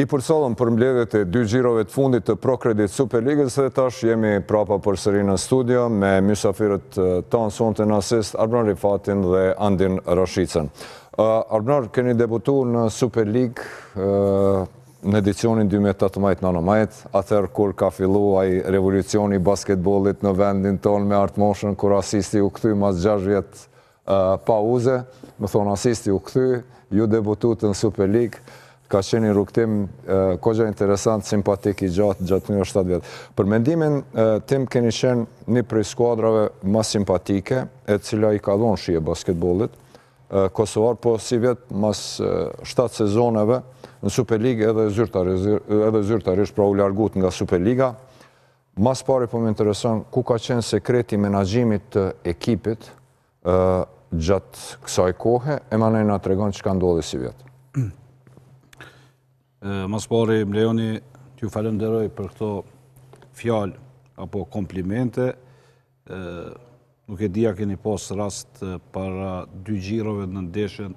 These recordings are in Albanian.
I përcollëm përmbledhjet e dy xhirove të fundit të ProCredit Superligës dhe tash jemi prapa përsëri në studio me mysafirët tanë sonte në asist Arbnor Rifatin dhe Andin Rashicën. Arbnor, keni debutu në Superligë në edicionin 2018-19, atëherë kur ka fillu ai revolucioni i basketbollit në vendin tonë me Artmoshën, kur asisti u kthy mas 6 vjet pauze, me thonë asisti u kthy, ju debutut në Superligë, ka qenë një rrugëtim kogja interesant, simpatik i gjatë, gjatë një 7 vjet. Për mendimin tim keni qenë një prej skuadrave ma simpatike, e cila i ka dhonë shije basketbollit, kosovar, po sivjet mas 7 sezoneve në Superligë edhe zyrtarisht, edhe zyrtarisht pra u largut nga Superliga. Mas pari po më intereson ku ka qenë sekreti i menaxhimit të ekipit gjatë kësaj kohe, e manej na tregon çka ndodhi sivjet. Mas pari më lejoni t'ju falenderoj për këto fjalë apo komplimente. Nuk e di a keni pas rast para dy xhirove në ndeshjen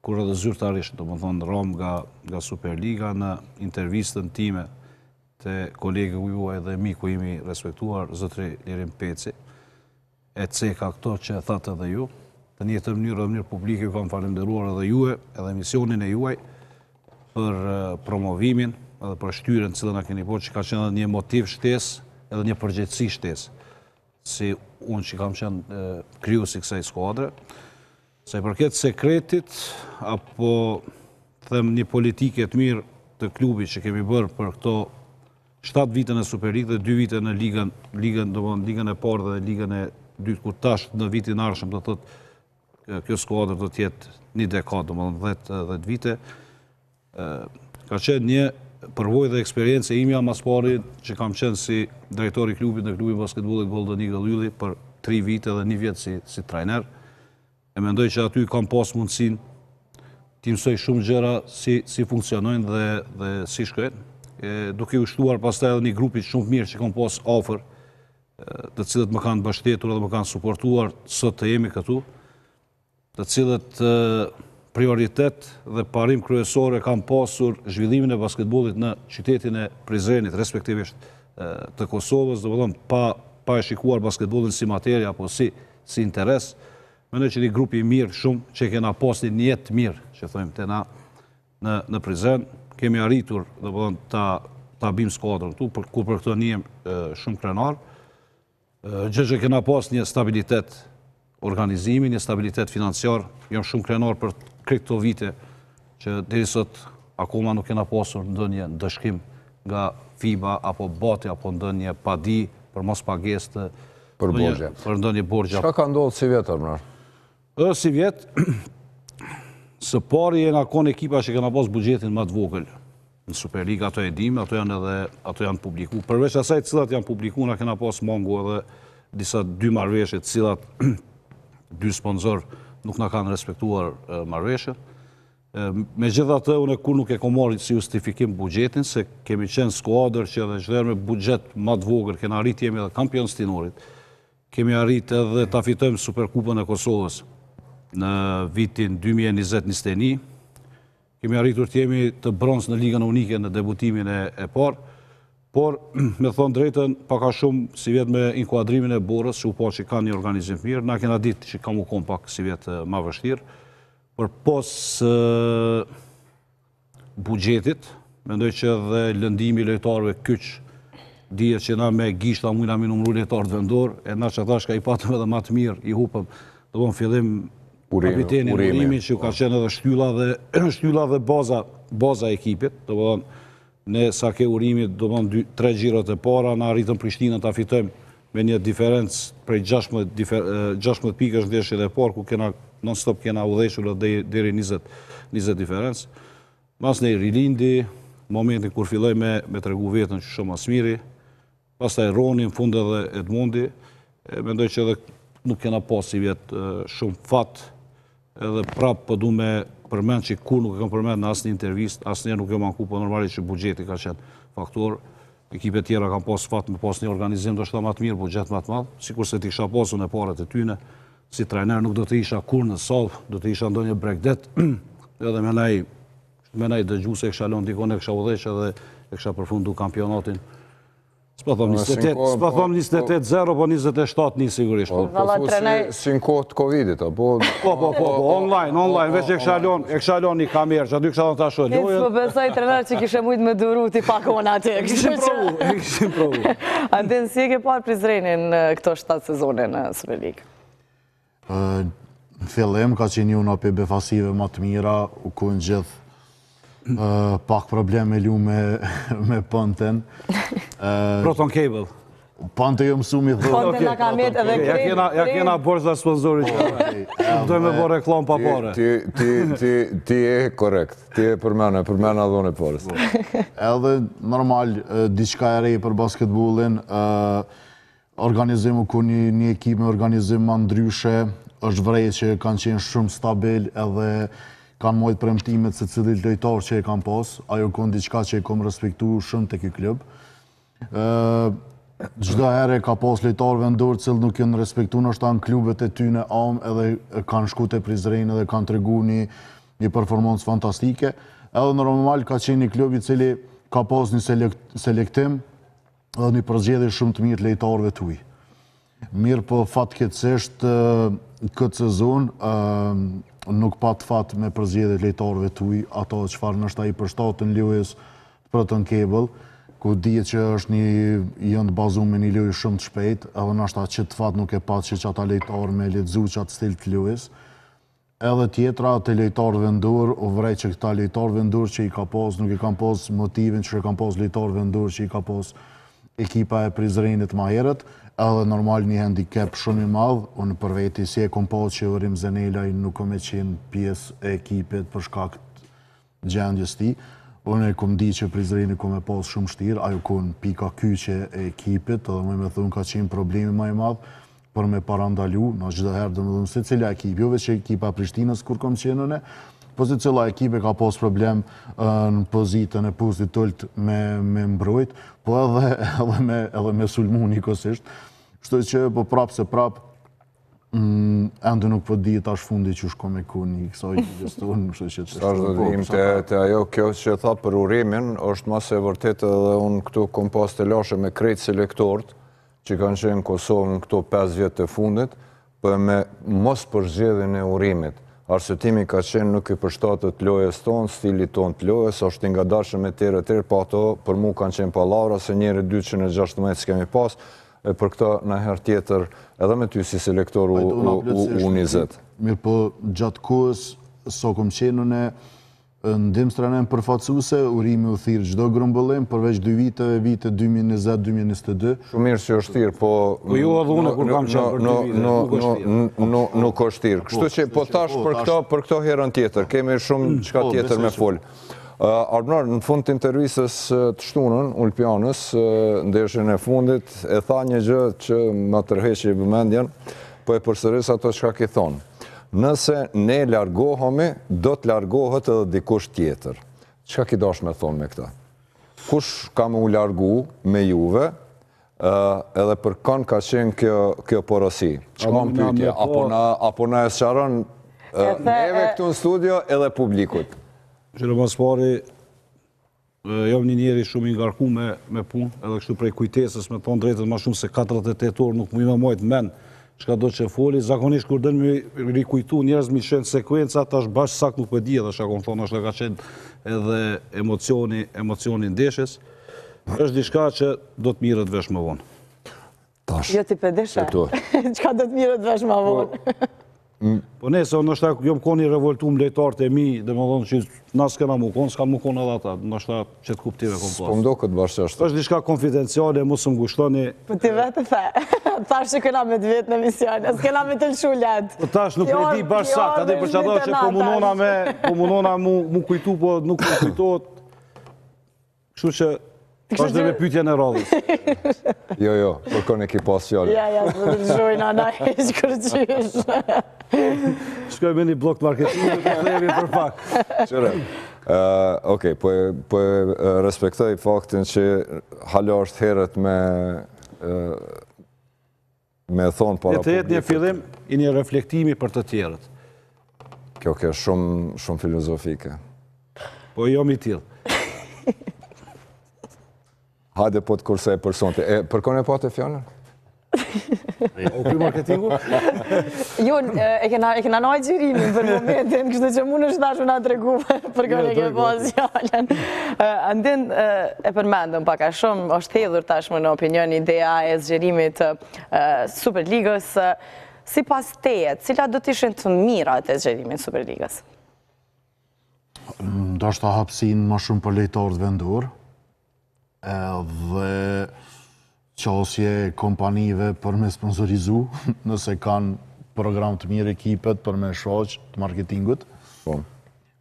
kur edhe zyrtarisht, domethonë, ramë nga, nga Superliga në intervistën time te kolegu juaj dhe miku im i respektuar, zotri Lirim Peci, e ceka këto që e thatë edhe ju, të njëjtën mënyrë dhe mënyrë publike ju kam falenderuar edhe juve, edhe emisionin e juaj, për promovimin edhe për shtyrjen të cilën na keni bo, që ka qenë edhe një motiv shtesë, edhe një përgjegjësi shtesë, si unë që kam qenë krijues i kësaj skuadre. Sa i përket sekretit, apo them një politike të mirë të klubit që kemi bërë për këto 7 vite në Superligë dhe 2 vite në ligën, ligën, domethonë, ligën e parë dhe ligën e dytë, kur tash në vitin e ardhshëm, do thotë, kjo skuadër do të jetë një dekadë, domethonë, 10, 10 vite, ka qenë një përvojë dhe eksperiencë e imja mas pari që kam qenë si drejtor i klubit në klubin basketbollit Golden Eagle Ylli për 3 vite dhe një vjet si, si trajner. E mendoj që aty kam pas mundësin t'i mësoj shumë gjëra si, si funksionojnë dhe, dhe si shkojnë. E, duke u shtuar pastaj edhe një grupi shumë të mirë që kam pas afër, të cilët më kanë mbështetur dhe më kanë suportuar sot të jemi këtu, të cilët prioritet dhe parim kryesor e kanë pasur zhvillimin e basketbollit në qytetin e Prizrenit, respektivisht të Kosovës, domethonë pa, pa e shikuar basketbollin si materia apo si, si interes, mendoj që një grup i mirë shumë që kena pas një nijet të mirë, që thojmë te na në, në Prizren, kemi arritur, domethonë, ta, ta bim skuadrën këtu, për, ku për këtë nihem shumë krenar, Gjë që kena pas një stabilitet organizimi, një stabilitet financiar, jam shumë krenar për krejt këto vite që deri sot akoma nuk kena pasur ndonjë ndëshkim nga FIBA apo BATI apo ndonjë padi për mos pagesë të për borxhe. Për ndonjë borxhe. Çka ka ndodhur sivjet Arbnor? Ë sivjet së pari jena kon ekipa që kena pas buxhetin më të vogël në Superligë, ato e dim, ato janë edhe ato janë publiku. Përveç asaj të cilat janë publiku, na kena pas mangu edhe disa dy marrëveshje të cilat dy sponsor nuk na kanë respektuar marrëveshjen. Megjithatë, unë kur nuk e kom marrë si justifikim buxhetin, se kemi qenë skuadër që edhe çdo herë me buxhet më të vogël, kena arrit jemi edhe kampion stinorit, kemi arrit edhe ta fitojmë Superkupën e Kosovës në vitin 2020-2021, Kemi arritur të jemi të bronz në Ligën Unike në debutimin e, e parë, por me thonë drejtën, pak a shumë sivjet me inkuadrimin e Borës, që u pa që ka një organizim të mirë, na kena ditë që ka mu konë pak sivjet ma vështirë, përpos buxhetit, mendoj që edhe lëndimi i lojtarëve kyç, dihet që na me gishta mujna mi numru lojtarët vendor, e na që thash ka i patëm edhe ma të mirë, i hupëm, do në fillim kapitenin Urimin që ka qenë edhe shtylla dhe shtylla dhe baza baza e ekipit, domethonë ne sa ke Urimit, domethonë dy tre xhirot e para na arritëm Prishtinën ta fitojmë me një diferencë prej 16 16 pikësh ndeshjen e parë ku kena non stop kena udhëhequr deri deri 20 20 diferencë. Masnej Rilindi, momentin kur filloi me me tregu veten që shumë ma s'miri, Pastaj Roni, në fund edhe Edmondi, e mendoj që edhe nuk kena pas sivjet shumë fat, edhe prapë po du me përmend që kur nuk e kam përmend në asnjë intervistë, asnjëherë nuk jam anku, po normalisht që buxheti ka qenë faktor. Ekipet tjera kanë pas fat me pas një organizim ndoshta ma të mirë, buxhet ma të madh, sikurse t'i kisha pasur në paret e tyne, si trajner nuk do të isha kur në sallë, do të isha ndonjë bregdet, edhe me naj. Me na i dëgju se e kisha lënë dikon e kisha udhëheq edhe e kisha përfundu kampionatin. S'po thom 28, s'po thom 28-0, po 27-1 sigurisht. Po, po, po si, si në kohë të Covidit, apo? Po, po, po, po, online, online, veç e kisha lënë, e kisha lënë një kamerë, që aty kisha dhënë ta shoh lojën. Po besoj trener që kishe mujtë me duru ti pak ona aty. E kishim provu, e kishim provu. Andin, si e ke parë Prizrenin këto 7 sezone në Superligë? Në fillim ka qenë njëna prej befasive ma të mira, u konë gjithë pak problem me lu me, me Ponten. Proton Cable. Ponte jo mësu mi thonë. Ponte na ka met edhe krejt. Ja kena, ja kena borxh dhe sponsorit që. Nuk dojmë me bo reklamë pa pare. Ti, ti, ti, ti je korrekt. Ti e përmena, përmena dhe unë e parës. Edhe normal, diçka e re për basketbolin, Organizim u kon një, një ekip me organizim ma ndryshe, është vrejt që kanë qenë shumë stabil edhe kanë majt premtimet secilit lojtar që e kanë pas, ajo kon diçka që e kom respektu shumë te ky klub. Çdo herë ka pas lojtarë vendor të cilët nuk janë respektu ndoshta në klubet e tyne amë edhe kanë shku te Prizreni edhe kanë tregu një, një performancë fantastike. Edhe normal ka qenë një klub i cili ka pas një selektim, edhe një përzgjedhje shumë të mirë të lojtarëve të huj. Mirëpo fatkeqësisht këtë sezon nuk pat fat me përzgjedhje të lojtarëve të huj, ato çfarë ndoshta i përshtaten lojës Proton Cable, ku dihet që është një janë të bazuar me një lojë shumë të shpejtë, edhe ndoshta qët fat nuk e pat që qata lojtarë me lexu qat stil të lojës. Edhe tjetra te lojtarët vendor, u vrejt që këta lojtarë vendor që i ka pas, nuk e kanë pas motivin që e kanë pas lojtarë vendor që i ka pas ekipa e Prizrenit ma herët, edhe normal një handicap shumë i madh, unë për veti si e kom pa që Urim Zenelaj nuk ka me qenë pjesë e ekipit për shkak gjendjes tij. Unë e kom di që Prizreni ka me pas shumë shtirë, ajo kon pika kyçe e ekipit, edhe muj me thonë ka qenë problemi ma i madh për me parandalu, në çdo herë, domethonë, secila ekip, jo veç ekipa e Prishtinës kur kom qenë unë, po secila ekip e ka pas problem në pozitën e postit t'ulët me, me mbrojt, po edhe, edhe me, edhe me sulmu njëkohësisht. Kështu që, po prapë se prapë, Mm, ende nuk po di tash fundi që shko me ku një kësaj ligës tonë, kështu që të Tash do të vim te, te ajo kjo që tha për Urimin, është ma se e vërtetë edhe unë këtu kom pas telashe me krejt selektorët që kanë qenë në Kosovë në këto 5 vjet të fundit, për me mos përzgjedhjen e Urimit. Arsyetimi ka qenë nuk i përshtatet lojës tonë, stilit tonë të lojës, është i ngadalshëm e tjerë e tjerë, po ato për mu kanë qenë pallavra, se njeri 216 s'kemi pas, E për këto në herë tjetër edhe me ty si selektor U20. Mirëpo gjatë kohës sa kom qenë unë ndihmëstrener përfaqësuese, Urimi u thirr çdo grumbullim përveç dy viteve, vite 2020-2022. Shumë mirë që është thirr, po Po jo edhe unë kur kam qenë për dy vite, nuk është thirr. Nuk është thirr. Kështu që po tash për këto për këto herën tjetër, kemi shumë çka po, tjetër me fol. Arbnor, në fund të intervistës të shtunën, Ulpianës, ndeshjen e fundit, e tha një gjë që më tërheqi vëmendjen, po e përsëris ato çka ki thonë. Nëse ne largohemi, do të largohet edhe dikush tjetër. Çka ki dash me thonë me këta? Kush ka me u largu me juve, edhe për kanë ka qenë kjo, kjo porosi? Çka më pyetje? Apo na, apo na e sqaron neve këtu në studio edhe publikut? Qyre ma s'pari, jam një njeri shumë i ngarku me, me punë, edhe kështu prej kujtesës me thonë drejtën ma shumë se 48 orë nuk muj me majtë men, çka do që foli, zakonisht kur don me rikujtu njerëz m'i shen sekuenca, tash bash sakt nuk po di edhe çka kom thonë, është ka qenë edhe emocioni, emocioni ndeshjes, është diçka që do të mirret vesh më vonë. Tash. Jo ti pe dishe. Çka do të mirret vesh më po, vonë? Po nëse unë ndoshta jom kon i revoltum lojtarët e mi, domethënë që na s'kena mu kon, s'kan mu kon edhe ata, ndoshta qet kuptim e kom pas. Po m'doket bash ashtu. Është diçka konfidenciale, mos më ngushtoni. Po ti vetë the. Thash që kena me të vet në emision, s'kena me të lëshu let. Po tash nuk e di bash saktë, atë për çado që po mundona me, po mundona mu mu kujtu, po nuk më kujtohet. Kështu që vazhdo me pyetjen e radhës. Jo, jo, për kënë e ki pas fjalën. Ja, ja, s'po të lëshojnë ana hiç kërqysh. Shkoj me një blok të marketingut, të themi për pak. Qyre, okej, po e, po e respektoj faktin që hala është herët me me thonë para publikut. Le të jetë një fillim i një reflektimi për të tjerët. Kjo ke shumë, shumë filozofike. Po jom i tillë. Hajde po të kursej për sonte. E, për kon e pate fjalën? O ky marketingu? Jo, e kena, e kena nal xhirimin për momentin, kështu që mund është dashur na tregu për kon e ke pas fjalën. Andin e përmendëm pak a shumë, është hedhur tashmë në opinion ideja e zgjerimit të Superligës. Sipas teje, cilat do të ishin të mirat e zgjerimit të Superligës? Ndoshta hapësinë më shumë për lojtarët vendor, edhe qasje e kompanive për me sponsorizu, nëse kanë program të mirë ekipet për me shfaq të marketingut. Po.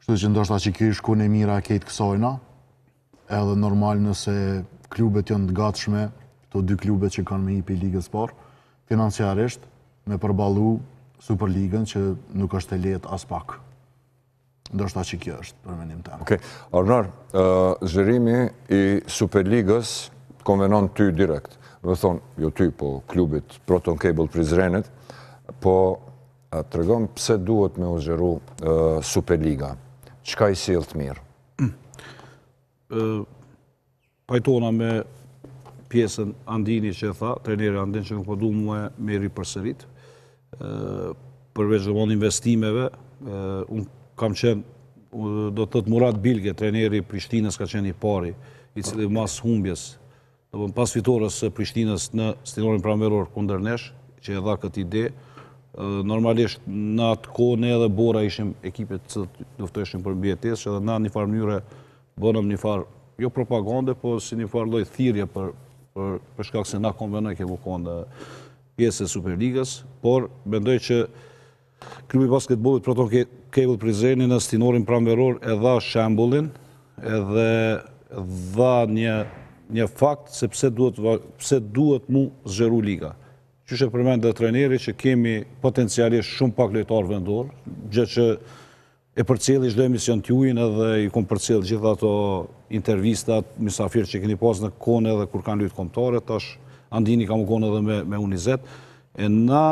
Kështu që ndoshta që kjo ish kon e mira e krejt kësajna, edhe normal nëse klubet janë të gatshme, këto dy klubet që kanë me hi pi ligës parë, financiarisht, me përballu Superligën që nuk është e lehtë as pak. Ndoshta që kjo është, për mendim tem. Okej. Arnar, zgjerimi i Superligës konvenon ty direkt. Do të thonë, jo ty, po klubit Proton Cable Prizrenit, po tregon pse duhet me u zgjeru Superliga. Çka i sjell të mirë? Pajtona me pjesën Andini që e tha, treneri Andin që nuk po du mu me ripërsërit, përveç domethënë investimeve, unë kam qenë, do të thotë Murat Bilge, treneri i Prishtinës ka qenë i pari, i cili mas humbjes, domethënë pas fitores së Prishtinës në stinorin pranveror kundër nesh, që e dha këtë ide, normalisht në atë kohë ne edhe Bora ishim ekipet që luftojshim për mbijetesë, që edhe na një farë mënyre Bënëm një farë, jo propagande, po si një farë lloj thirrje për, për, për shkak se na konvenojke me konë pjesë e Superligës, por mendoj që klubi i basketbollit Proton Cable Prizreni në stinorin pranveror e dha shembullin edhe dha një një fakt se pse duhet pse duhet mu zgjeru liga. Qysh e përmend dhe trajneri që kemi potencialisht shumë pak lojtarë vendor, gjë që E përcjelli çdo emision t'jujin edhe i kom përcjell gjithë ato intervistat, mysafirë që keni pas në kohën edhe kur kanë lujt kombëtare, tash Andini ka me konë edhe me, me U20. E na,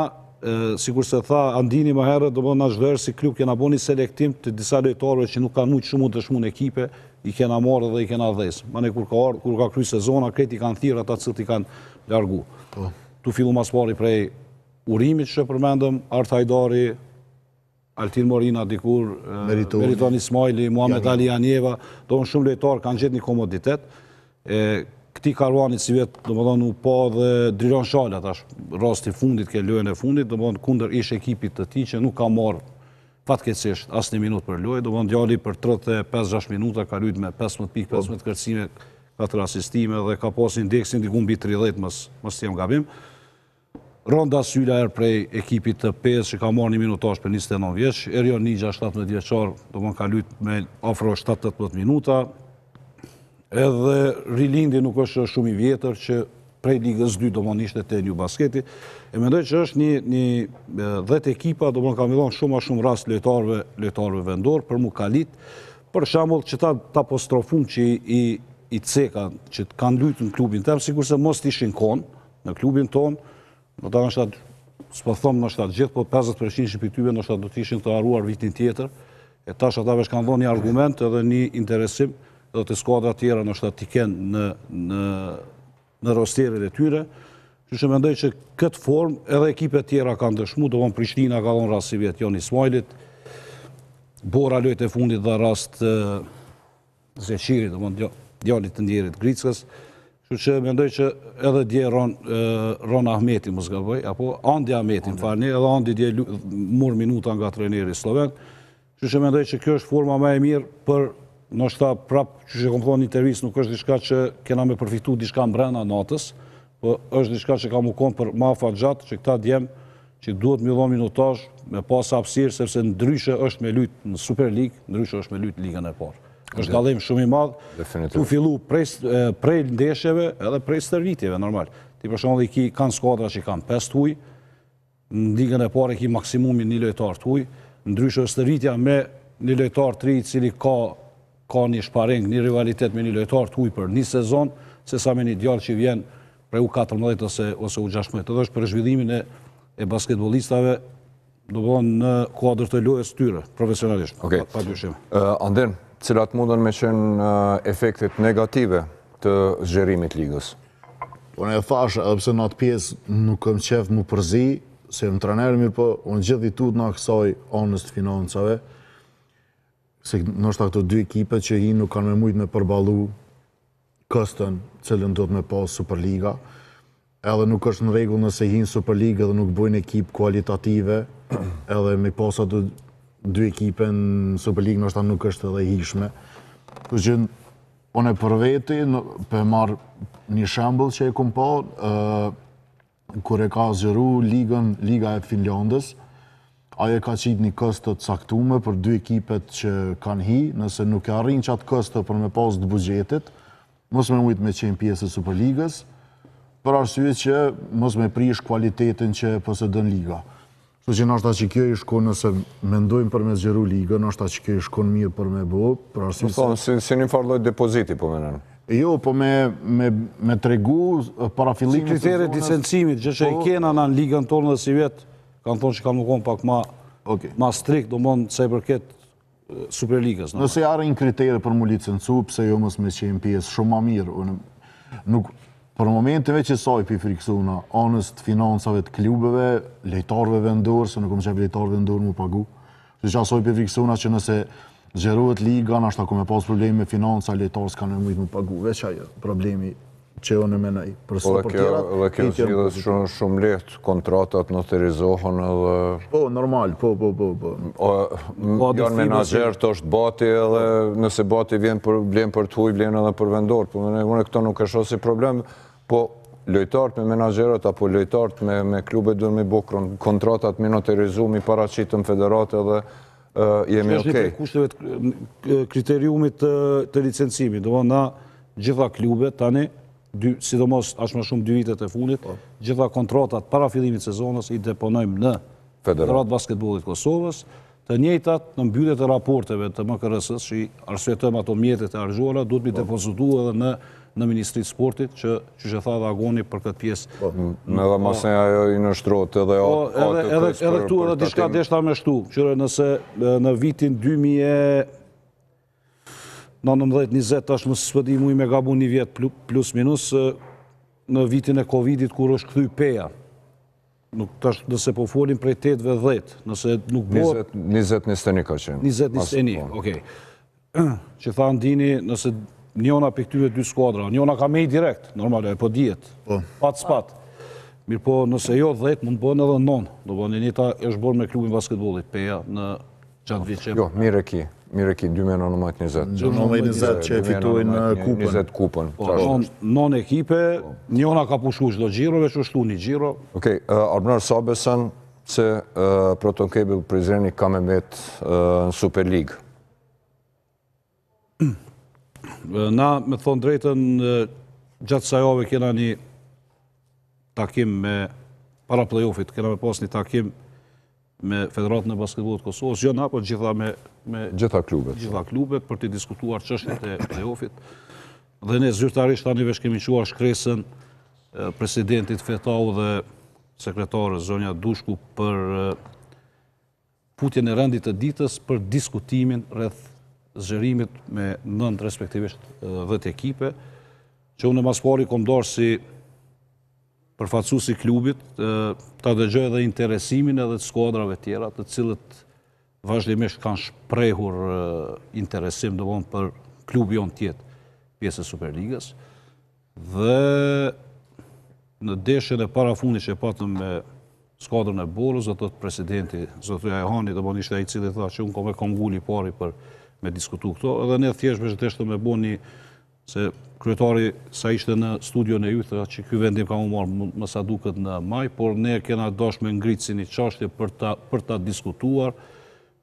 sikurse tha Andini më herët, domethënë na çdo herë si klub kena bo një selektim të disa lojtarëve që nuk kanë mujtë shumë u dëshmu në ekipe, i kena marrë dhe i kena dhez. Mane kur ka ardhë, kur ka kry sezona, krejt i kanë thirrë ata të cilët i kanë largu. Po. Tu fillu mas pari prej Urimit që përmendëm, Art Hajdari, Altin Morina dikur, Meriton Ismajli, Muhamet Ali Janjeva, domethënë shumë lojtarë kanë gjetë një komoditet. E, këtij karvanit sivjet, domethënë u pa dhe Drilon Shala, tash rasti fundit, ke lojën e fundit, domethënë kundër ish ekipit të tij që nuk ka marrë fatkeqësisht asnjë minutë për lojë, domethënë djali për 35-6 minuta ka lujt me 15 pikë, 15 kërcime, 4 asistime dhe ka pas indeksin diku mbi 30 mos mos të jem gabim. Ronda Syla er prej ekipit të Pejës që ka marrë një minutazh për 29 vjeç, Erion Nixha 17 vjeçar, domethënë ka lujt me afro 7-18 minuta. Edhe Rilindi nuk është shumë i vjetër që prej Ligës 2 domethënë ishte te New Basketi. E mendoj që është një një 10 ekipa domethënë ka me dhonë shumë ma shumë rast lojtarëve lojtarëve vendor për mu kalit. Për shembull që ta ta apostrofum që i i ceka që kanë lujt në klubin tem, sikurse mos të ishin kon, Në klubin tonë, do të ndoshta, s'po thom ndoshta të gjithë, po 50% prej tyre ndoshta do të ishin të harruar vitin tjetër, e tash ata veç kanë dhënë një argument edhe një interesim edhe te skuadrat tjera ndoshta t'i kenë në, në, në rosterin e tyre. Kështu që mendoj që këtë formë edhe ekipet tjera kanë dëshmu, domethënë Prishtina ka dhënë rast sivjet Jon Ismajlit, Bora lojët e fundit dha rast Zeqirit, domethënë djalit të ndjerit Grickës, kështu që mendoj që edhe dje Ron, Ron Ahmeti, mos gaboj, apo Andi Ahmeti, më falni, edhe Andi dje mur minuta nga trajneri sloven, kështu që mendoj që kjo është forma më e mirë për ndoshta prap, që që kom thonë në intervistë, nuk është diçka që kena me përfitu diçka mbrena natës, po është diçka që ka mu konë për ma afatgjatë, që këta djem që duhet me dhonë minutazh, me pas hapësirë, sepse ndryshe është me lujt në Super League, ndryshe është me lujt Ligën e parë. Është dallim shumë i madh, tu fillu prej, prej ndeshjeve edhe prej stërvitjeve, normal. Ti për shembull i ki kanë skuadra që kanë 5 t'huj, në Ligën e parë e ki maksimumin një lojtar t'huj, ndryshe është stërvitja me një lojtar të ri i cili ka ka një sparing, një rivalitet me një lojtar të huaj për një sezon, se sa me një djalë që vjen prej U14 ose, ose U16. Edhe është për zhvillimin e, e basketbolistave. Domethënë në kuadër të lojës tyre, profesionalisht, okay. pa dyshim. Andin, cilat mundën me qenë efektet negative të zgjerimit ligës? Po unë e thashë, edhe pse në atë pjesë nuk kam qef mu përzi, se jam trener, mirëpo, unë gjithë i tutna kësaj anës të financave, se ndoshta këto dy ekipe që hinë nuk kanë me mujtë me përballu koston cilën duhet me pas Superliga, edhe nuk është në rregull nëse hinë Superligë edhe nuk bojnë ekip kualitative, edhe me pas ato dy ekipe në Superligë ndoshta nuk është edhe hijshme. Kështu që unë për veti, po e marr një shembull që e kom pa, kur e ka zgjeru ligën, Liga e Finlandës, ajo e ka qitë një kosto të caktume për dy ekipet që kanë hi, nëse nuk e arrin qatë kosto për me pas të buxhetit, mos me mujtë me qenë pjesë e Superligës, për arsye që mos me prish kualitetin që posedon liga. Kështu që ndoshta që kjo ish kon nëse mendojmë për me zgjeru ligën, ndoshta që kjo ish kon mirë për me bo, për arsye se... Po thonë, si, si një farë lloj depoziti, po mendon. Jo, po me, me, me tregu para fillimit... Si kritere licencimit, gjë që i po- kena në ligën tonë dhe sivjet, kanë thonë që ka me konë pak ma, okay. ma strikt, domethënë, sa i përket Superligës. Nëse i arrin kritere për mu licencu, pse jo mos me qenë pjesë, shumë ma mirë. Unë nuk, për momentin veç qësaj pi friksuna, anës të financave të klubeve, lojtarëve vendor, se nuk kom qef lojtarë vendor mu pagu. Që qasaj pi friksuna që nëse zgjerohet liga, nashta ku me pas problemi me financa, lojtarë s'kanë me mujtë mu pagu. Veç ajo, problemi që unë e menoj. Për sa për tjerat, dhe kjo zgjidhet shumë, shumë lehtë, kontratat noterizohen edhe... Po, normal, po, po, po. po. O, janë menaxherët është Bati edhe nëse Bati vjen për, vlen për të huj, vlen edhe për vendor. Po, unë, unë këto nuk e shoh si problem, po lojtarët me menaxherët apo lojtarët me, me klubet duhen me bo kontratat me noterizu, me paraqit në federatë edhe jemi okej. Është një prej kushteve të kriteriumit të, të licencimit, domethënë na gjitha klubet tani, dy, sidomos aq më shumë dy vitet e fundit, po. gjitha kontratat para fillimit të sezonës i deponojmë në Federatë Basketbollit Kosovës, të njëjtat në mbylljet e raporteve të MKRS-së, që i arsyetojmë ato mjetet e harxhuara, duhet mi po. depozitu edhe në në Ministri të Sportit, që qysh e tha edhe Agoni për këtë pjesë. Po, në dhe masnej ajo i nënshtrohet edhe po, edhe, edhe, edhe këtu edhe diçka deshta me shtu, qyre nëse në vitin 2000 19, 20, tash më s'po di muj me gabu një vjet plus minus, në vitin e Covidit kur është kthy Peja. Nuk tash nëse po folim prej 8 dhe 10, nëse nuk bëhet 20 21 ka qenë. 20 21, po. okej. Që tha Andini, nëse njona prej këtyre dy skuadra, njona ka me hi direkt, normal, e po dihet. Po. Pat s'pat. Mirëpo, nëse jo 10, mund të bëhen edhe 9. Do bëhen e njëjta është bërë me klubin basketbollit Peja në Gjatë vitit që... Jo, mirë e ki, mirë e ki, 2019-20. 2019 që e fitojnë kupën. 20 kupën. Po, non ekipe, po. njona ka pushu çdo xhiro, veç u shtu një xhiro. Okej, Arbnor sa beson se Proton Cable Prizreni ka me met në Superligë? Na, me thonë drejtën, gjatë kësaj jave kena një takim me para play-offit, kena me pas një takim me Federatën e Basketbollit të Kosovës, jo na, po gjitha me me gjitha klubet. Gjitha klubet për të diskutuar çështjet e play-offit. Dhe ne zyrtarisht tani veç kemi çuar shkresën presidentit Fetau dhe sekretares zonja Dushku për futjen e rendit të ditës për diskutimin rreth zgjerimit me 9 respektivisht 10 ekipe, që unë mas pari kom dashtë si përfaqësues i klubit, ta dëgjoj edhe interesimin edhe të skuadrave tjera, të cilët vazhdimisht kanë shprehur interesim, domethënë për klubi jonë të jetë pjesë e Superligës. Dhe në ndeshjen e parafundit që e patëm me skuadrën e Borës, do të thotë presidenti, zotëria Ajhani, domethënë ishte ai i cili tha që unë kom me këmbëngul i pari për me diskutu këto, edhe ne thjesht veç deshtëm me bo një Se kryetari sa ishte në studion e ju, tha që ky vendim ka mu marrë më sa duket në maj, por ne kena dash me ngritë si një çashtje për ta, për ta diskutuar.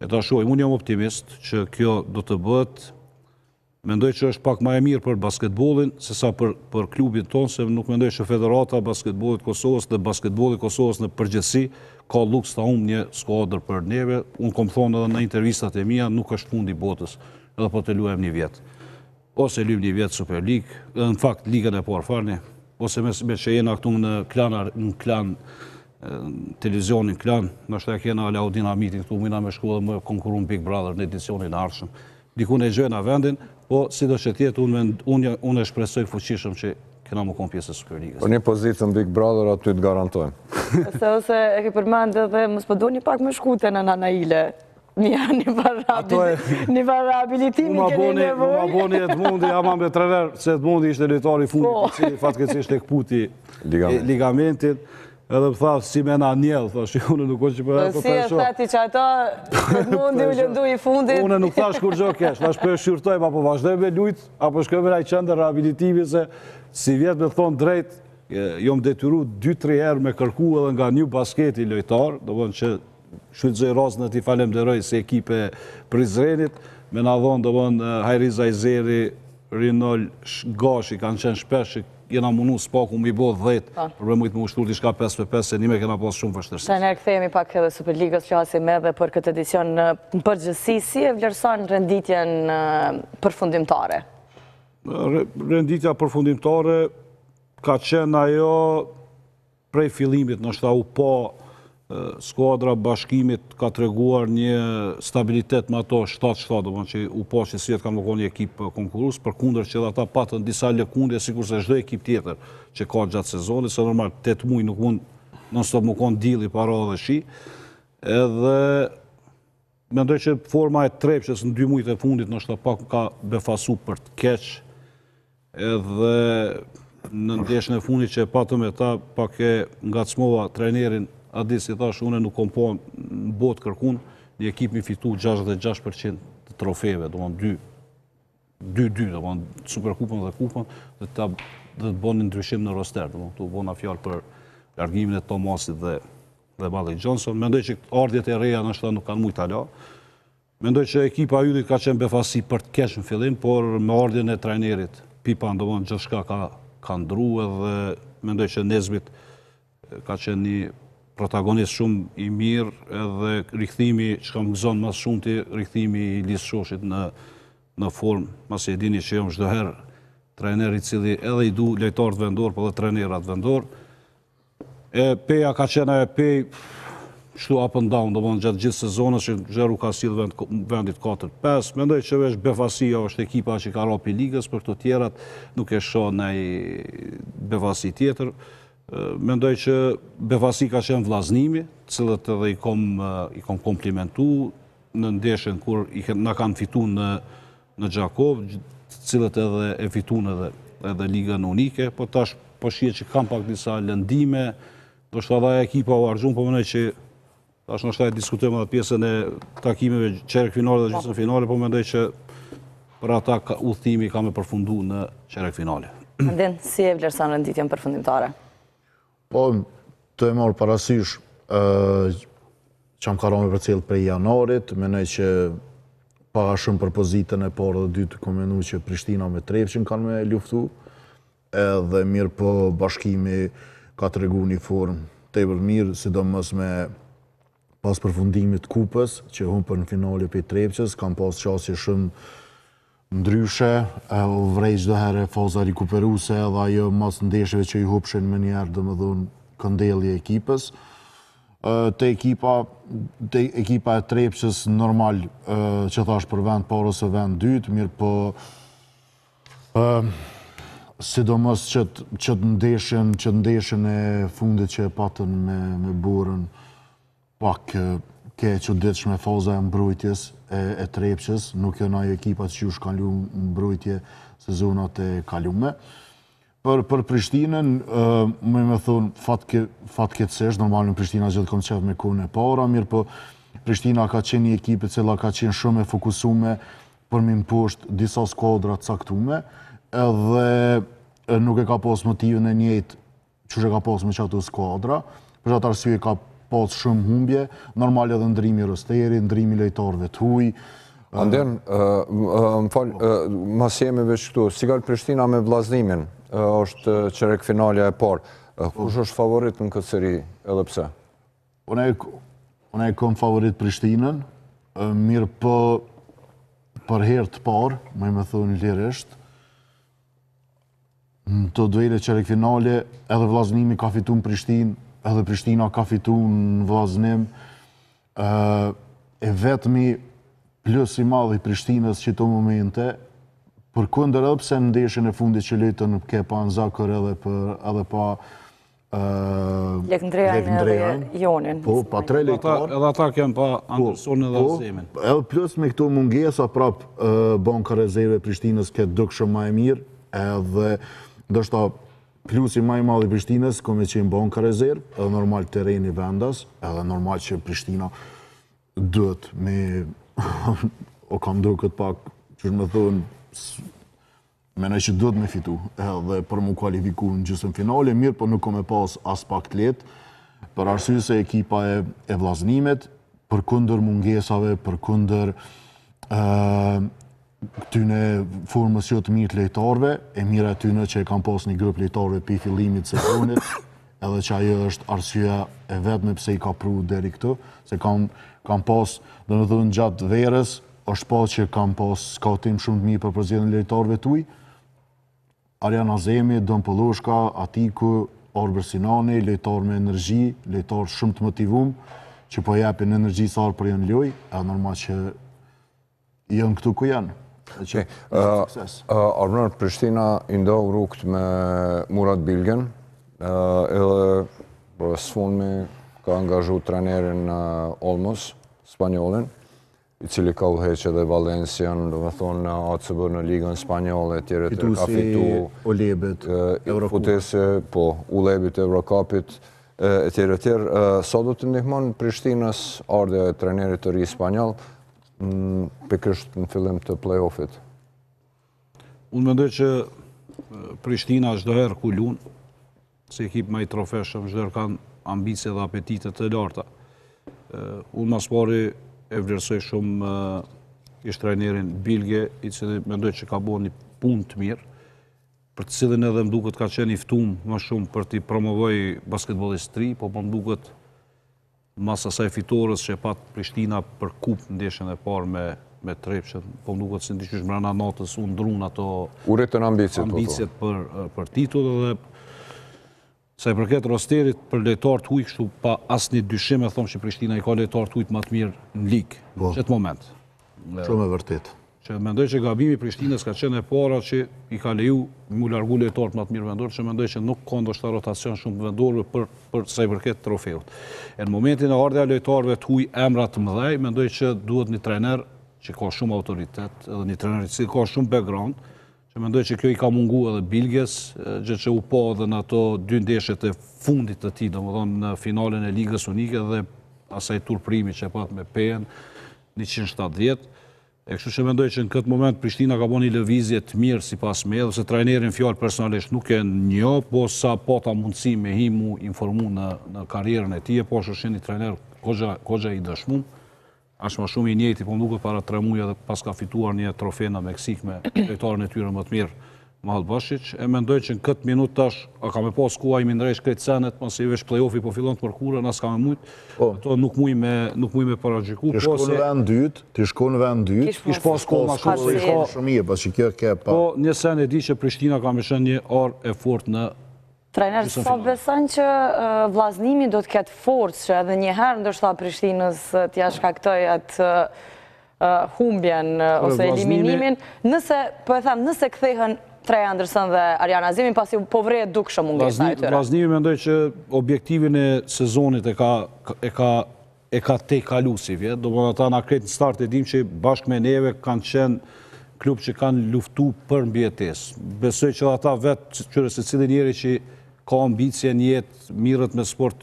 E ta shohim, unë jam optimist që kjo do të bëhet. Mendoj që është pak ma e mirë për basketbolin, se sa për, për klubin tonë, se nuk mendoj që Federata e Basketbollit Kosovës dhe Basketbolli i Kosovës në përgjithësi ka luks ta humbë një skuadër për neve. Unë kom thonë edhe në intervistat e mia, nuk është fundi i botës, edhe po të luajmë një vjet. Ose lyjmë një vjet Superligë, në fakt Ligën e Parë falni, ose me, me që jena këtu në Klan, në Klan. Televizionin Klan, ndoshta e kena Alaudin Hamitin këtu, mujna me shku edhe me konkuru në Big Brother në edicionin e ardhshëm. Dikun e gjejna vendin, po sido që të jetë, unë unë e shpresoj fuqishëm që kena me konë pjesë e Superligës. Për një pozitë në Big Brother aty të garantojmë. Ose ose e ke përmend edhe mos po doni pak me shku te nëna Naile. Një një farë rehabilitimi keni nevojë. Ma boni Edmundi, ama me trener, se Edmundi ishte lojtari i fundit, po. i cili fatkeqësisht e këputi ligamentin. Edhe më tha, si me na njell, thash, unë nuk o që për po, Si e tha ti që ato, Edmundi u lëndu i fundit. Unë nuk thash kurgjo keq, thash po e shqyrtojmë, apo vazhdojmë me lujt, apo shkojmë në qendër rehabilitimi, se sivjet me thonë drejt, jom detyru 2-3 herë me kërku edhe nga New Basketi lojtar, domethënë që shfrytëzoj rastin t'i falemderoj si ekip e Prizrenit, me na dhonë, domethënë, Hajri Zajzeri, Rinol Gashi, kanë qenë shpesh që jena munu s'paku me i bo 10, po. për me mujtë me ushtru diçka 5 për 5, se njime kena pas shumë vështirësi. Trener, kthehemi pak edhe Superligës, flasim edhe për këtë edicion në përgjithësi, si e vlerëson renditjen përfundimtare? Renditja përfundimtare ka qenë ajo Prej fillimit ndoshta u pa skuadra e Bashkimit ka treguar një stabilitet me ato 7-7, domethënë që u pa që sivjet kanë me konë një ekip konkurrues, përkundër që edhe ata patën disa lëkundje sikurse çdo ekip tjetër që ka gjatë sezonit, se normal 8 muaj nuk mund non stop me konë dielli pa ra dhe shi. Edhe Mendoj që forma e Trepçës në dy mujt e fundit ndoshta pak ka befasu për të keq, edhe në ndeshjen e fundit që e patëm me ta, pak e ngacmova trajnerin Adis i thash unë nuk kom pa në botë kërkun, një ekip mi fitu 66% të trofeve, domethënë 2 2-2, domethënë Superkupën dhe Kupën, dhe ta dhe të bënin ndryshim në roster, domethënë këtu bona fjalë për largimin e Tomasit dhe dhe Malik Johnson. Mendoj që ardhjet e reja ndoshta nuk kanë mujtë hala. Mendoj që ekipa e Yllit ka qenë befasi për të keq në fillim, por me ardhjen e trajnerit Pipan, domethënë gjithçka ka ka ndru edhe mendoj që Nesbit ka qenë një protagonist shumë i mirë edhe rikthimi çka më gëzon më së shumti, rikthimi i Lis Shoshit në në formë, masi e dini që jam çdo herë trajner i cili edhe i du lojtarët vendor, po edhe trajnerat vendor. E Peja ka qenë ajo Pejë, kështu up and down, domethënë gjatë gjithë sezonës që zheru ka sjellë vend, vendit 4-5. Mendoj që veç befasia është ekipa që ka ra prej ligës, për këto tjerat nuk e shoh naj befasi tjetër. Mendoj që befasi ka qenë Vllaznimi, të cilët edhe i kom, i kom komplimentu në ndeshjen kur i na kanë fitu në në Gjakovë, të cilët edhe e fitun edhe edhe ligën unike, po tash po shihet që kanë pak disa lëndime, ndoshta edhe ekipa u harxhun, po mendoj që tash ndoshta e diskutojmë edhe pjesën e takimeve çerek finale dhe po. gjysmë finale, po mendoj që për ata udhëtimi ka me përfundu në çerek finale. Andin, si e vlerëson renditjen përfundimtare? Po, tu e marrë parasysh, që më ka ra me përcjell prej janarit, mendoj që pak a shumë për pozitën e parë dhe dytë, kom menu që Prishtina me Trepçën kanë me luftu, edhe mirëpo Bashkimi ka tregu një formë tepër mirë, sidomos me pas përfundimit të kupës, që humbën në finale prej Trepçës, kanë pas qasje shumë ndryshe, u vrej çdo herë faza rikuperuese edhe ajo mas ndeshjeve që i hupshin menjëherë, domethënë këndelli e ekipës. Te ekipa, te ekipa e Trepçës normal që thash për vend parë ose vend dytë, mirëpo sidomos qët qët ndeshjen, qët ndeshjen e fundit që e patën me me Borën, Pak ke e çuditshme faza e mbrojtjes e, e Trepçës, nuk janë ajo ekipa që ju kanë lu mbrojtje sezonat e kalume. Për, për Prishtinën, më me thonë, fatke, fatkeqësisht, normal në Prishtina gjithë kom qef me konë e para, mirëpo Prishtina ka qenë një ekip e cila ka qenë shumë e fokusume për mi mposht disa skuadra të caktume, edhe nuk e ka pas motivin e njëjtë qysh e ka pas me qato skuadra, për atë arsye ka pas shumë humbje, normal edhe ndrimi i rosterit, ndrimi i lojtarëve të huj. Andin, më fal, masi jemi veç këtu, si ka Prishtina me Vllaznimin, është çerek finalja e parë, kush është favorit në këtë seri, edhe pse? Unë e kom favorit Prishtinën, mirëpo për herë të parë, me me thonë lirisht, Në të duele çerek finale, edhe Vllaznimi ka fitu në Prishtinë, edhe Prishtina ka fitu në Vllaznim, e vetmi plus i madh i Prishtinës qito momente, përkundër edhe pse në ndeshjen e fundit që lujtën ke pa Nzakër edhe për edhe pa Lek Ndrejajn edhe Jonin. Po, pa tre lojtarë. Edhe ata kanë pa po, Andersonin edhe po, Azemin. Edhe plus me këto mungesa, prap banka rezerve e Prishtinës ke dukshëm ma e mirë, edhe ndoshta plusi ma i madh i Prishtinës, ka me qenë banka rezervë, edhe normal tereni vendas, edhe normal që Prishtina duhet me, o kam duket pak, që me thonë, Menoj që duhet me fitu edhe për mu kualifiku në gjysëm finale, mirë po nuk ka me pas as pak të lehtë, për arsye se ekipa e, e Vllaznimit, përkundër mungesave, përkundër këtyne formës jo të mirë të lojtarëve, e mira e tyne që e kanë pas një grup lojtarëve pi fillimit të sezonit, edhe që ajo është arsyeja e vetme pse i ka pru deri këtu, se kam, kam pas, domethonë gjatë verës, është pa që kam pas skautim shumë të mirë për përzgjedhjen e lojtarëve tuj. Arjan Azemi, Don Polloshka, Atiku, Arbër Sinani, lojtarë me energji, lojtarë shumë të motivum, që po japin energji sa herë për janë lojë, edhe normal që janë këtu ku janë. Që sukses. Arbnor, Prishtina i ndau rrugët me Murat Bilgen, edhe së fundmi ka angazhu trenerin Olmos, spanjollin, i cili ka udhëheq edhe Valencian, domethonë në ACB në Ligën Spanjolle, etj, etj, ka fitu Ulebit, Eurocupit. Po, Ulebit, Eurocupit, etj, etj. Sa do të ndihmon Prishtinës ardhja e trenerit të ri spanjoll, pikërisht në fillim të play-offit? Unë mendoj që Prishtina çdo herë ku lun, si ekip ma i trofeshëm, çdo herë kanë ambicie dhe apetite të larta. Unë ma s'pari e vlerësoj shumë ish trajnerin Bilge, i cili mendoj që ka bo një punë të mirë, për të cilin edhe më duket ka qenë i ftum më shumë për t'i promovu basketbollistë t'ri, po po më duket Mas asaj fitores që e pat Prishtina për kupë ndeshjen e parë me me Trepçën, po më duket se diqysh mbrana natës u ndrun ato U rritën ambiciet, po, po. ambiciet për për titull dhe sa i përket rosterit për lojtarë të huaj kështu pa asnjë dyshim e them që Prishtina i ka lojtarë të huaj më të mirë në ligë po. në këtë moment. Shumë e vërtetë. Që mendoj që gabimi i Prishtinës ka qenë e para që i ka leju mu largu lojtarët më të mirë vendor, që mendoj që nuk ka ndoshta rotacion shumë të vendorëve për për sa i përket trofeut. E në momentin e ardhja e lojtarëve të huaj emra të mëdhej, mendoj që duhet një trajner që ka shumë autoritet, edhe një trajner i cili ka shumë background, që mendoj që kjo i ka mungu edhe Bilges, gjë që u pa edhe në ato dy ndeshjet e fundit të tij, domethënë në finalen e Ligës Unike dhe asaj turpërimi që e pat me Pejën, 170. E kështu që mendoj që në këtë moment Prishtina ka bo një lëvizje të mirë sipas meje, edhe pse trajnerin fjalë personalisht nuk e njoh, po sa pata mundësi me hi mu informu në në karrierën e tij, e pashë është një trajner goxha goxha i dëshmum. Aq ma shumë i njëjti, po më duket para 3 muaj edhe paska fituar një trofe në Meksikë me lojtarin e tyre më të mirë, Mahalbashiq, e mendoj që në këtë minut tash, a ka me pas kohë ai mi ndreq krejt senet, pasi veç play-offi po fillon të mërkurën, a s'ka me mujt, po. ato nuk muj me, nuk muj me paragjyku. Ti po shko në vend dytë, ti shko në vend dytë, kish pas kohë ma shumë, se ka shumë mirë, pasi kjo ke pa. Po, një sen e di që Prishtina ka me qenë një armë e fortë në Trajner, sa beson që Vllaznimi do të ketë forcë që edhe një herë ndoshta Prishtinës t'ia shkaktojë atë humbjen ose eliminimin, nëse, po e them, nëse kthehen Trey Anderson dhe Arjan Azemi, pasi po vërehet dukshëm mungesa e tyre. Vllaznimi mendoj që objektivin e sezonit e ka e ka e ka tejkalu sivjet, domethënë ata na krejt në start e dim që bashkë me neve kanë qenë klub që kanë luftu për mbijetesë. Besoj që ata vetë, qyre secili njeri që ka ambicie në jetë, mirret me sport,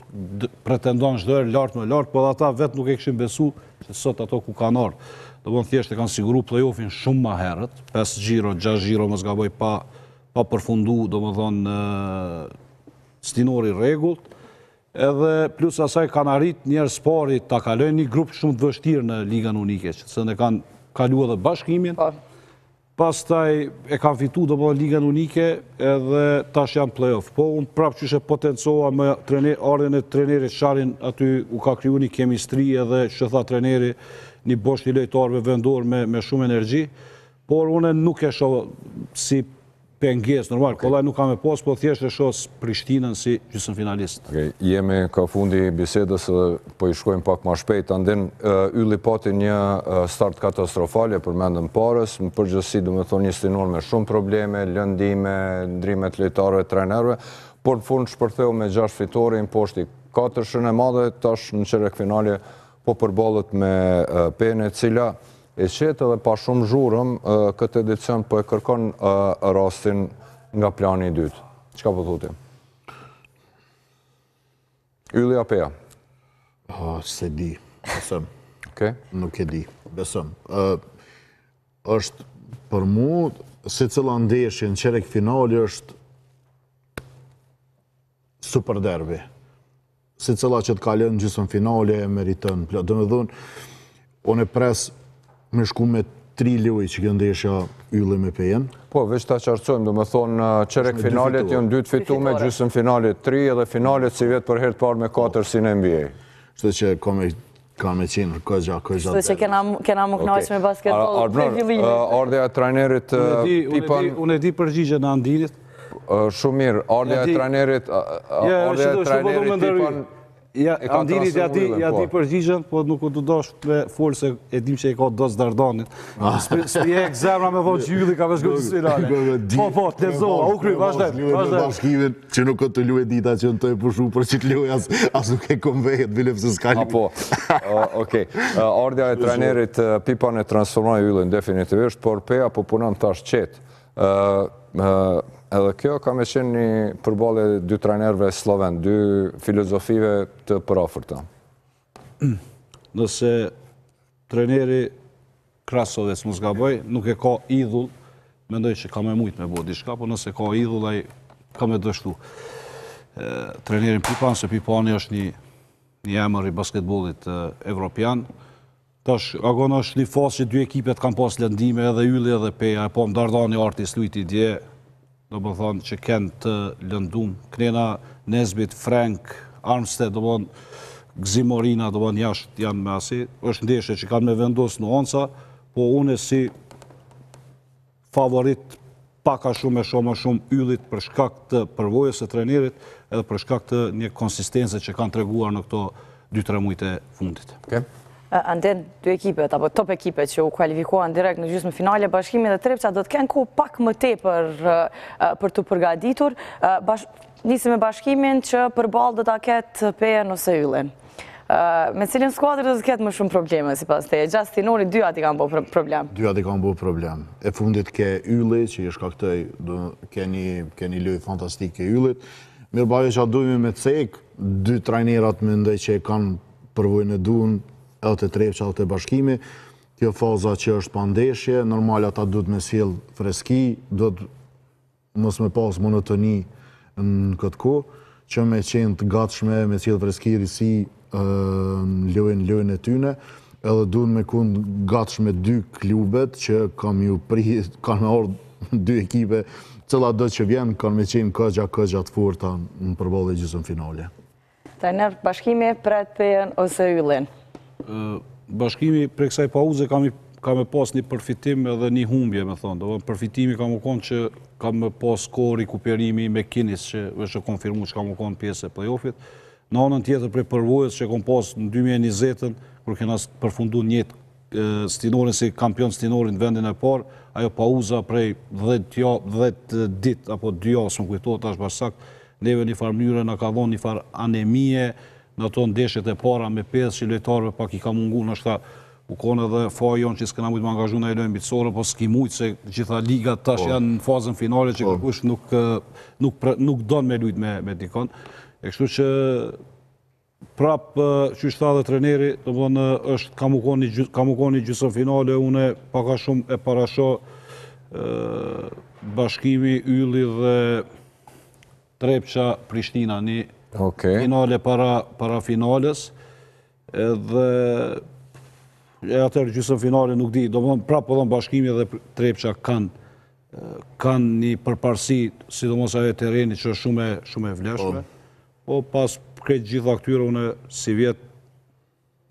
pretendon çdo herë lart më lart, po edhe ata vetë nuk e kishin besu që sot ato ku kanë ardhur. Domethënë thjesht e kanë siguru play-offin shumë ma herët, 5 xhiro, 6 xhiro mos gaboj pa pa përfundu, domethënë stinori i rregullt. Edhe plus asaj kanë arrit njëherë s'pari ta kalojnë një grup shumë të vështirë në Ligën Unike, që se ne kanë kalu edhe Bashkimin. Po. Pastaj e kanë fitu domethënë Ligën Unike edhe tash janë play-off. Po unë prapë qysh e potencova me trener, ardhjen e trenerit Sharin aty u ka kriju një kemistri edhe që tha treneri një bosht i lojtarëve vendor me, me shumë energji. Por unë nuk e shoh si pengesë, normal, kollaj nuk ka me pas, po thjesht e shoh Prishtinën si gjysmëfinalist. Okej, jemi ka fundi i bisedës dhe po i shkojmë pak ma shpejt. Andin, Ylli pati një start katastrofal, e përmendëm parës, në përgjithësi domethonë një stinor me shumë probleme, lëndime, ndrime të lojtarëve, trajnerëve, por në fund shpërtheu me 6 fitore, i mposhti katërshën e madhe, tash në çerekfinale po përballet me Pejën e cila E qetë dhe pa shumë zhurmë, këtë edicion po e kërkon rastin nga plani i dytë. Çka po thu ti? Ylli a Peja? S'e di, besëm. Nuk e di, besëm. është për mu, secila ndeshje në çerekfinale është super derbi. Secila që të kalon në gjysëm finale e meriton. Domethonë, unë e pres me shku me tri lojë që kjo ndeshja Ylli me Pejën. Po, veç ta qartësojmë, domethonë, çerekfinalet janë dy të fitume, gjysëm finalet tri, edhe finalet sivjet për herë të parë me katër si në NBA. Kështu që ka me, ka me qenë, këgja, këgja. Kështu që kena, kena m'u knaqë me basketbol për fillimin. Ardhja e trajnerit Pipan... Unë e di përgjigjen e Andinit. Shumë mirë, ardhja e trajnerit, ardhja e trajnerit Pipan... Ja, Andinit ja di, ja di po. përgjigjen, po nuk u të dosh me folë se e dim që e ka dost Dardanin. Ah. S'pi e zemra me thonë që Ylli ka me shku në finale. Po, po, të lexova, u kry, vazhdojmë, vazhdojmë. Bashkimin, që nuk të luaj dita që në të e pushu për që të luaj, as, as nuk e kom vetë, bile pse s'ka luaj. Po, okej. Ardhja e trajnerit Pipan e transformoi Yllin definitivisht, por Peja po punon tash qetë. Edhe kjo ka me qenë një përballje dy trajnerëve slloven, dy filozofive të përafërta. Nëse trajneri Krasovec mos gaboj, nuk e ka idhull, mendoj që ka me mujtë me bo diçka, po nëse ka idhull, ai ka me dështu. Trajnerin Pipan, se Pipani është një, një emër i basketbollit evropian, Tash, Agon është një fazë që dy ekipet kanë pas lëndime, edhe Ylli edhe Peja, e pom Dardani Arti s'lujti dje, domethonë që kenë të lëndum, Knena, Nesbit, Frank, Armstead, domethonë Gzim Morina, domethonë jashtë janë me asi, është ndeshje që kanë me vendos nuanca, po unë si favorit pak a shumë e shumë më shumë Yllit për shkak të përvojës së trajnerit edhe për shkak të një konsistence që kanë treguar në këto 2-3 mujt e fundit. Okay. Andin, dy ekipet, apo top ekipet që u kualifikuan direkt në gjysmë finale, Bashkimi dhe Trepça do të kenë kohë pak më tepër për t'u përgatitur. Bash, nisim me Bashkimin që përballë do ta ketë Pejën ose Yllin. Me cilën skuadër do të ketë më shumë probleme, sipas teje? Gjatë stinorit, dyjat i kanë bo problem. Dyjat i kanë bo problem. E fundit ke Ylli, që i shkaktoj, ke një, ke një lojë fantastike Yllit. Mirëpo ajo që dujmë me cek, dy trajnerat mendoj që e kanë përvojën e duhun, edhe te Trepça, edhe te Bashkimi. Kjo faza që është pa ndeshje, normal ata duhet me sjell freski, duhet mos me pas monotoni në këtë kohë, që me qenë të gatshme, me sjell freski, risi në lojën, lojën e tyne, edhe duhet me konë gatshme dy klubet që kam ju pri, kanë me ardhë dy ekipe, cila do që vjen, kanë me qenë këgja, këgja të forta në përballje gjysmë finale. Trajner, Bashkimi pret Pejën ose Yllin? Bashkimi prej kësaj pauze ka me, ka me pas një përfitim edhe një humbje, me thonë. Do, përfitimi ka me konë që ka me pas kohë rikuperimi me Kinis që është konfirmu që ka me konë pjesë e play-offit. Në anën tjetër prej përvojës që kom pas në 2020-ën, kur kena përfundu njëjtë stinorin si kampion stinorin në vendin e parë, ajo pauza prej 10 ja, 10 dit apo 2 javë, s'më kujtohet tash bash sakt, neve një farë mënyre na ka dhonë një farë anemie në ato ndeshjet e para me pesë që lojtarëve pak i ka mungu, ndoshta u konë edhe faji jonë që s'kena mujtë me angazhu në lojë miqësore, po s'ki mujtë se gjitha ligat tash po. janë në fazën finale që po. kërkush nuk, nuk, nuk don me lujtë me, me dikon. E kështu që Prap, qysh tha dhe treneri, domethonë, është ka me konë një, ka me konë një gjysëm finale, une pak a shumë e parashoh Bashkimi, Ylli dhe Trepça Prishtina, një okay. finale para, para finales, edhe e atëherë gjysëm finale nuk di, domethonë, prap po thom Bashkimi dhe Trepça kanë kanë një përparësi, sidomos ajo e terrenit që është shumë e, shumë e vlefshme. Po. Po pas krejt gjitha këtyre, unë sivjet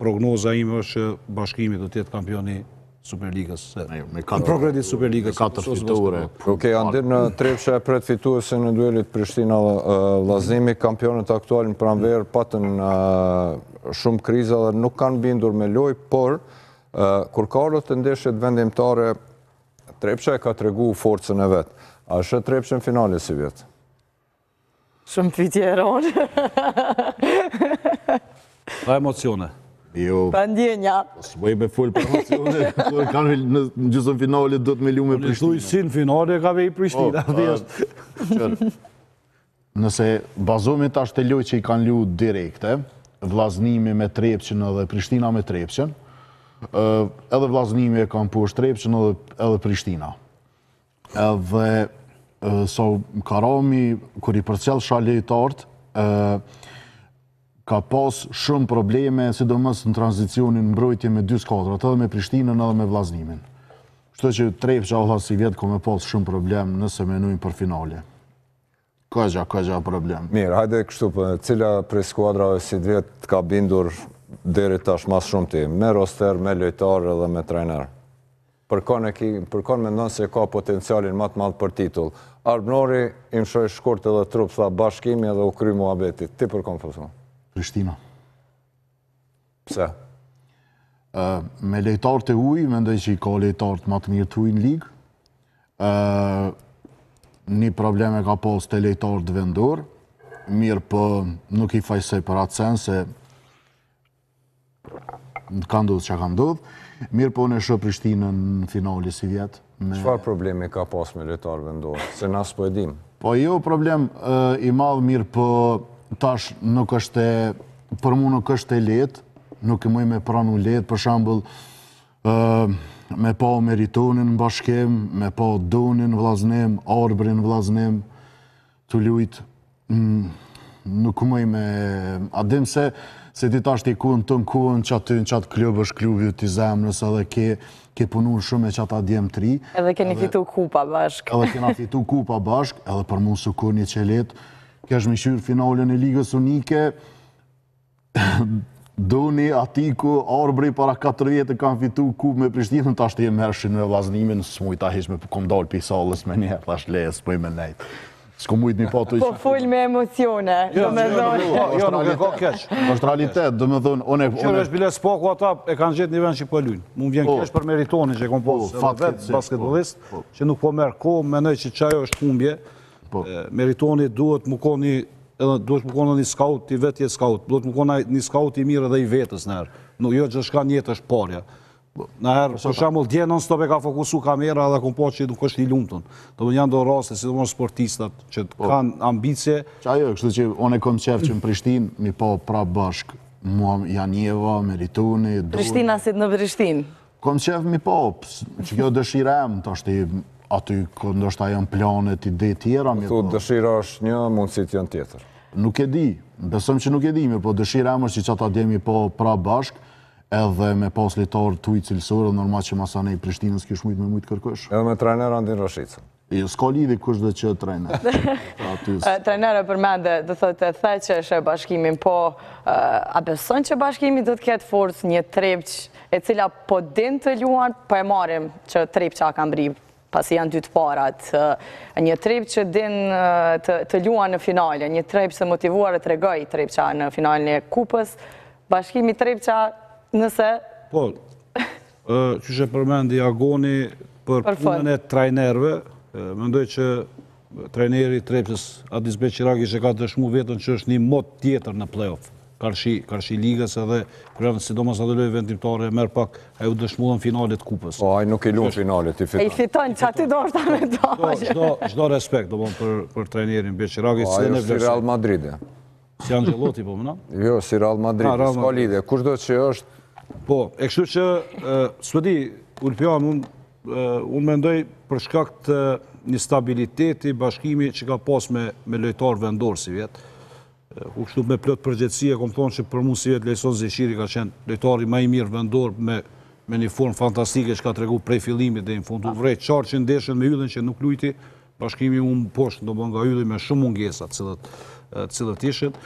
prognoza ime është që Bashkimi do të jetë kampioni. Superligës. Me katër ProCredit Superligës. Me katër fitore. Okej, Andin Trepça e pret fituesin e duelit Prishtina Vllaznim, kampionët aktual në pranverë patën shumë kriza dhe nuk kanë bindur me lojë, por kur ka ardhur te ndeshjet vendimtare, Trepça e ka tregu forcën e vet. A e sheh Trepçën në finale sivjet? Shumë pyetje e ronë. Pa emocione. Jo. Pa ndjenja. Po s'muj me fol për emocione, po kanë në gjysmë finale do të me lu me Prishtinë. Si në finale ka me i Prishtina, po, thjesht. Nëse bazohemi tash te lojë që i kanë lu direkte, Vllaznimi me Trepçën edhe Prishtina me Trepçën, edhe Vllaznimi e kanë poshtë Trepçën edhe, edhe Prishtina. Edhe sa Karami, kur i përcjellsha lojtarët, ka pas shumë probleme, sidomos në tranzicionin mbrojtje me dy skuadrat, edhe me Prishtinën edhe me Vllaznimin. Kështu që Trepça valla sivjet ka me pas shumë problem nëse menojnë për finale. Ka ka gja problem. Mirë, hajde kështu, po, cila prej skuadrave sivjet të ka bindur deri tash ma s'shumti, me roster, me lojtarë dhe me trajner? Për kon e ki, për kon mendon se ka potencialin ma të madh për titull? Arbnori i mshoi shkurt edhe trup, tha Bashkimi edhe u kry muhabeti. Ti për kon po thua? Prishtina. Pse? Me lojtarët e huj, mendoj që i ka lojtarët ma të mirë të huj në ligë. Një problem e ka pas te lojtarët vendor, mirëpo nuk i fajsoj për atë sen, se ka ndodhë që ka ndodhë, mirëpo unë e shoh Prishtinën në finale sivjet. Me... Çfarë problemi ka pas me lojtarë vendor? Se na s'po e dim. Po jo problem i madh mirëpo tash nuk është e, për mu nuk është e lehtë, nuk e muj me pranu lehtë, për shembull, me pa Meritonin në Bashkim, me pa Donin Vllaznim, Arbrin Vllaznim, tu lujt, mm, nuk muj me, a dim se, se ti tash ti kun të në kun që aty në qatë klub është klubi i zemrës edhe ke, ke punu shumë me qata djem të ri. Edhe keni fitu kupa bashkë. Edhe kena fitu kupa bashkë, edhe për mu s'u kon hiç e lehtë, kesh me kqyrë finalen e Ligës Unike, Doni, Atiku, Arbri para 4 vjetë kanë fitu kupë me Prishtinën, tash ti e merrshin me Vllaznimin, s'mujta hiç me kom dalë pi sallës me një, thash le, s'muj me nejt. S'kom mujt mi pa të Po fol me emocione, jo, do me jo, thonë. Jo, jo, nuk e ka keq. Është realitet, do me thonë, unë... Qërë është bile s'paku ata e kanë gjetë një vend që po lujnë. Mu vjen po. keq për Meritonin që e kom po, pas vetë basketbolist, po. që nuk po merr kohë, mendoj që qajo është humbje. Meritoni duhet me konë një edhe duhet me konë një scout, ti vetë je scout, duhet me konë një scout i mirë edhe i vetës në herë. Nuk jo gjithçka n'jetë është parja. Në herë, për shembull, dje non stop e ka fokusu kamera dhe kom pa që nuk është i lumtun. Do më janë do raste, sidomos sportistat që po. kanë ambicie. Që ajo, kështu që unë e kom qef që në Prishtinë, mi pa prap bashkë, mua Janjeva, Meritoni, Doni. Prishtinasit në Prishtinë. Kom qef mi pa, që kjo dëshira jem, tash ti aty ndoshta janë planet, ide tjera, mirë po. Dëshira është një, mundësit janë tjetër. Nuk e di, besoj që nuk e di, mirëpo dëshira jem është që qata djem mi pa prap bashkë, edhe me pas lojtarë t'huj cilësorë, dhe normal që masanej Prishtinës kish mujtë me mujtë kërkush. Edhe me trajner Andin Rashicën. Jo, s'ka lidhje kush do që trajner. Trajner e përmende, do thotë e the që e sheh Bashkimin, po a beson që Bashkimi do të ketë forcë një Trepçë e cila po din të luan, po e marrim që Trepça ka mbri, pasi janë dy të parat, një Trepçë që din të, të luan në finale, një Trepçë të motivuar e tregoi Trepça në finalen e kupës, Bashkimi Trepça nëse... Po, Qysh e përmendi Agoni për punën e trajnerëve, mendoj që trajneri i Trepçës Adis Beqiragiq e ka dëshmu veten që është një mod tjetër në play-off. Karshi, karshi ligës edhe kur janë sidomos ato lojë vendimtare merr pak ai u dëshmu në finale të kupës. Po ai nuk i luan finalet, i fiton. I fiton, qaty do është me dalë. Çdo çdo respekt domthon për për trajnerin Beqiragiq, po, se ne vlerësojmë. Real Madrid. Si Ancelotti, po më Jo, si Real Madrid, s'ka lidhje. Kushdo që është... Po, e kështu që, s'po di, Ulpian, unë unë mendoj për shkak të një stabiliteti, bashkimi që ka pas me, me lojtarë vendor sivjet, ku kështu me plot përgjegjësi e kom thonë që për mu sivjet Lejson Zeqiri ka qenë lojtari ma i mirë vendor me, me një formë fantastike që ka tregu prej fillimit dhe në fund. U vrejt qartë që ndeshën me Yllin që nuk lujti, Bashkimi u mposht domethënë nga Ylli me shumë mungesa të cilët, të cilët ishin.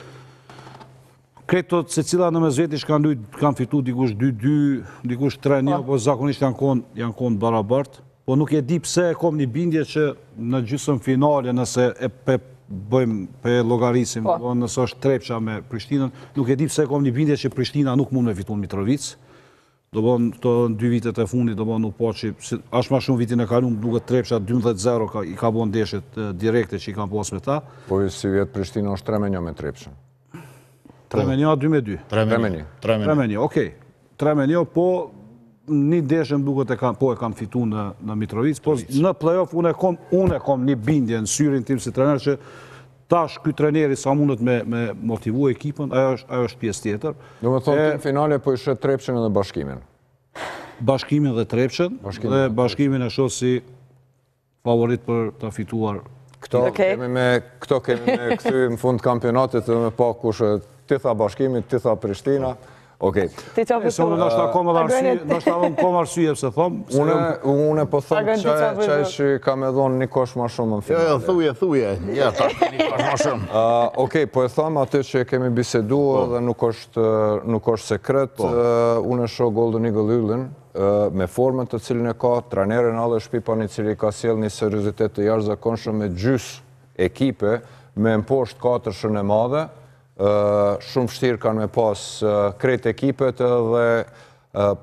Krejt të secila në mes veti kanë lujt, kanë fitu dikush 2-2, dikush 3-1, po, po zakonisht janë konë, janë konë barabart. Po nuk e di pse e kom një bindje që në gjysëm finale, nëse e pe bëjmë, pe llogarisim, po. po nëse është Trepça me Prishtinën, nuk e di pse e kom një bindje që Prishtina nuk mund me fitu në Mitrovicë. Domethënë, këto dy vitet e fundit, domethënë, u pa që, ashtë ma shumë vitin e kalum, duket Trepça 12-0 ka, i ka bo ndeshjet direkte që i kanë pas me ta. Po, sivjet Prishtina është 3 me 1 me Trepçën. 3 me 1, 2 me 2? 3 me 1. 3 me 1, okej. 3 me 1, po një ndeshje më duket e kanë, po e kanë fitu në, në Mitrovicë, po në play-off unë e kom, unë e kom një bindje në syrin tim si trener që tash ky treneri sa mundet me, me motivu ekipën, ajo është, ajo është pjesë tjetër. Domethonë, ti në finale po i sheh Trepçën edhe Bashkimin. Bashkimin dhe Trepçën, dhe Bashkimin e shoh si favorit për ta fituar. Këto kemi me këto kemi me kthy në fund kampionatit dhe me pa kush ti tha Bashkimi, ti tha Prishtina. Okej. Ti çfarë po thua? Unë ndoshta kam edhe arsye, ndoshta unë kam arsye pse them. Unë unë po them që që që ka me dhon një kosh më shumë në finale. Jo, jo, thuje, thuje. Ja, ta një kosh më shumë. Okej, po e them atë që kemi biseduar po. dhe nuk është nuk është sekret. Po. Unë e shoh Golden Eagle Yllin me formën të cilën e ka, trajnerin Alesh Pipan i cili ka sjellë një seriozitet të jashtëzakonshëm me gjys ekipe, me mposht katërshën e madhe, shumë vështirë kanë me pas krejt ekipet edhe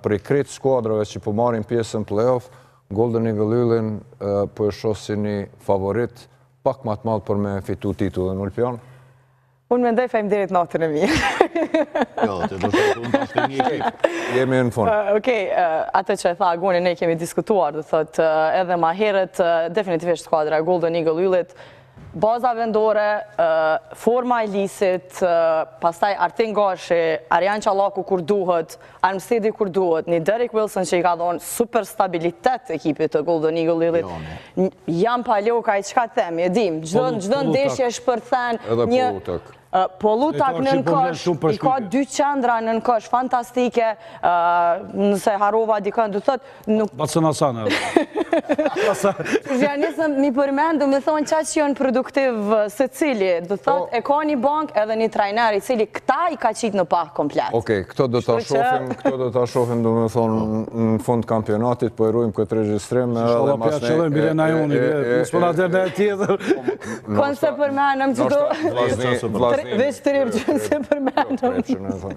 prej krejt skuadrave që po marrin pjesë në play-off, Golden Eagle Yllin po e shoh si një favorit pak ma të madh për me fitu titullin Ulpion. Unë mendoj faleminderit natën e mirë. Jo, të do të unë tash të një ekip. Jemi në fund. Okej, atë që e tha Agoni, ne kemi diskutuar, do thotë edhe ma herët, definitivisht skuadra e Golden Eagle Yllit, baza vendore, forma e Lisit, pastaj Artin Gashi, Arjan Çallaku kur duhet, Armstedi kur duhet, një Derek Wilson që i ka dhonë super stabilitet ekipit të Golden Eagle Yllit. Jan Palokaj, çka them, e dim, çdo ndeshje shpërthen një... Edhe Polutak nën kosh, i ka dy qendra nën kosh, fantastike, nëse harrova dikën, do thot, nuk... Bacën Hasan, edhe. Ja nisëm mi përmend, do me thonë qaq që janë produktiv secili, do thot, po. e ka një bank edhe një trajner i cili këta i ka qitë në pah komplet. Okej, këto do ta shohim, këto do ta shohim, do me thonë, në fund kampionatit, po e rujmë këtë regjistrim, edhe mas ne... Qëllojmë, bile na joni, mos po na del në tjetër. Kon se përmenëm që do... Veç të ripë që se përmenëm.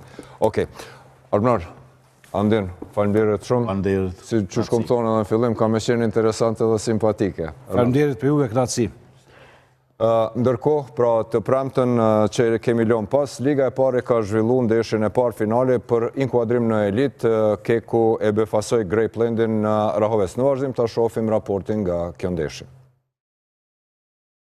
Okej, Arbnor, Andin, faleminderit shumë. Faleminderit. Si qysh kom thonë edhe në fillim, ka me qenë interesante dhe simpatike. Faleminderit për juve, kënaqësi. Ndërkohë, pra të premten që kemi lënë pas, Liga e Parë ka zhvillu ndeshjen e parë finale për inkuadrim në elitë, Keku e befasoi Grapelandin në Rahovec. Në vazhdim ta shohim raportin nga kjo ndeshje.